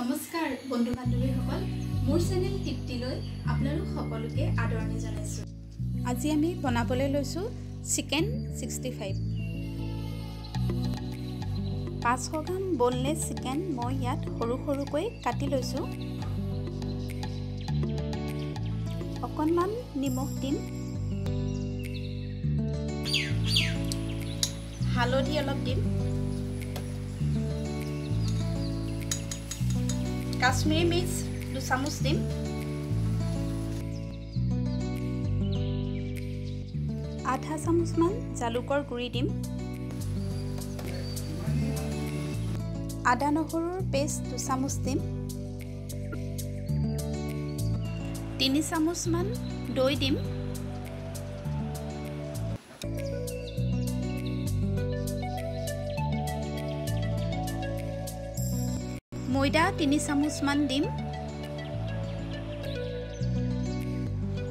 নমস্কাৰ বন্ধু বান্ধৱীসকল, মোৰ চেনেল তৃপ্তিলৈ আপোনালোক সকলোকে আদৰণি জনাইছোঁ। আজি আমি বনাবলৈ লৈছোঁ চিকেন 65। 500 গ্ৰাম বনলেছ চিকেন মই ইয়াত সৰু সৰুকৈ কাটি লৈছোঁ। অকণমান নিমখ দিম, হালধি অলপ দিম, কাশ্মীৰী মিৰ্চ 2 চামুচ দিম, আধা চামুচমান জালুকৰ গুড়ি দিম, আদা নহৰুৰ পেষ্ট 2 চামুচ দিম, 3 চামুচমান দৈ দিম, ময়দা 3 চামুচমান দিম,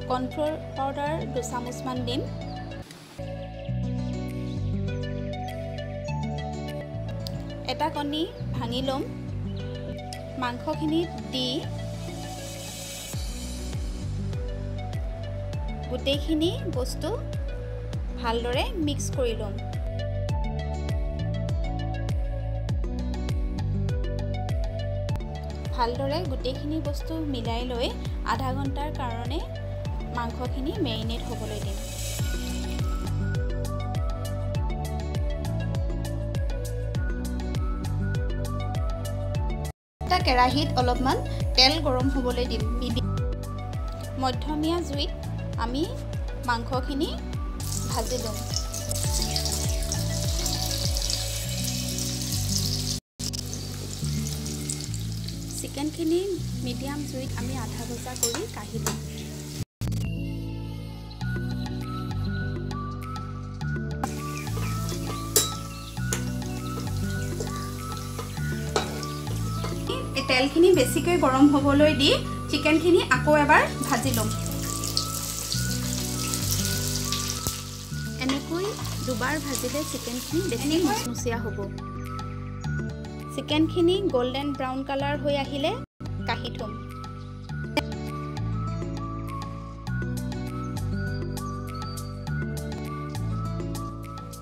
কৰ্ণফ্ল'ৰ পাউডাৰ 2 চামুচমান দিম, এটা কণী ভাঙি ল'ম। মাংসখিনি দি গোটেইখিনি বস্তু ভালদৰে মিক্স কৰি ল'ম। ভালদৰে গোটেইখিনি বস্তু মিলাই লৈ আধা ঘণ্টাৰ কাৰণে মাংসখিনি মেৰিনেট হ'বলৈ দিম। এটা কেৰাহীত অলপমান তেল গৰম হ'বলৈ দিম। মধ্যমীয়া জুইত আমি মাংসখিনি ভাজি ল'ম। চিকেনখিনি মিডিয়াম জুইত আমি আধা ভজা কৰি কাঢ়ি ল'ম। তেলখিনি বেছিকৈ গৰম হ'বলৈ দি চিকেনখিনি আকৌ এবাৰ ভাজি ল'ম। এনেকৈ দুবাৰ ভাজিলে চিকেনখিনি বেছি মচমচীয়া হ'ব। চিকেনখিনি গল্ডেন ব্ৰাউন কালাৰ হৈ আহিলে কাঢ়ি থ'ম।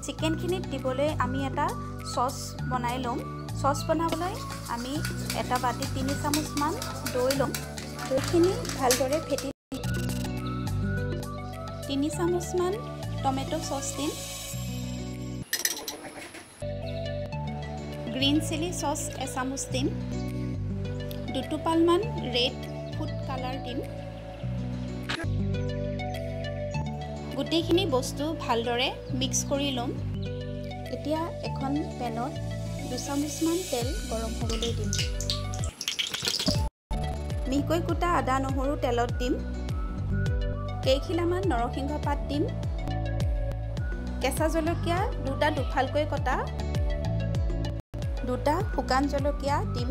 চিকেনখিনিত দিবলৈ আমি এটা চচ বনাই ল'ম। চচ বনাবলৈ আমি এটা বাতিত 3 চামুচমান দৈ ল'ম। দৈখিনি ভালদৰে ফেটি 3 চামুচমান টমেট' চচ দিম, গ্ৰীণ চিলি চচ 1 চামুচ দিম, 2 টোপালমান ৰেড ফুড কালাৰ দিম। গোটেইখিনি বস্তু ভালদৰে মিক্স কৰি ল'ম। এতিয়া এখন পেনত 2 চামুচমান তেল গৰম হ'বলৈ দিম। মিহিকৈ কুটা আদা নহৰু তেলত দিম, কেইখিলামান নৰসিংহ পাত দিম, কেঁচা জলকীয়া 2টা দুফালকৈ কটা, 2টা শুকান জলকীয়া দিম।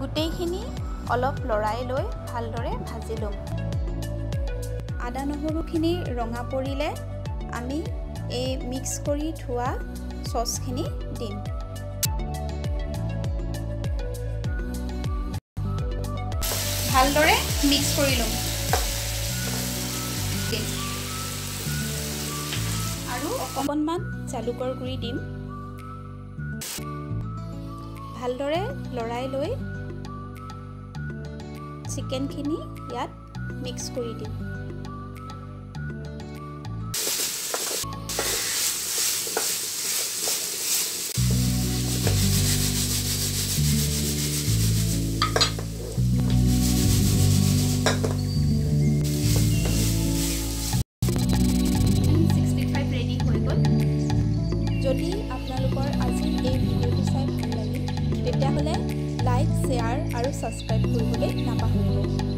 গোটেইখিনি অলপ লৰাই লৈ ভালদৰে ভাজি ল'ম। আদা নহৰুখিনি ৰঙা পৰিলে আমি এই মিক্স কৰি থোৱা চচখিনি দিম। ভালদৰে মিক্স কৰি ল'ম আৰু অকণমান জালুকৰ গুড়ি দিম। ভালদৰে লৰাই লৈ চিকেনখিনি ইয়াত মিক্স কৰি দিম। যদি আপোনালোকৰ আজিৰ এই ভিডিঅ'টো চাই ভাল লাগিল, তেতিয়াহ'লে লাইক, শ্বেয়াৰ আৰু ছাবস্ক্ৰাইব কৰিবলৈ নাপাহৰিব।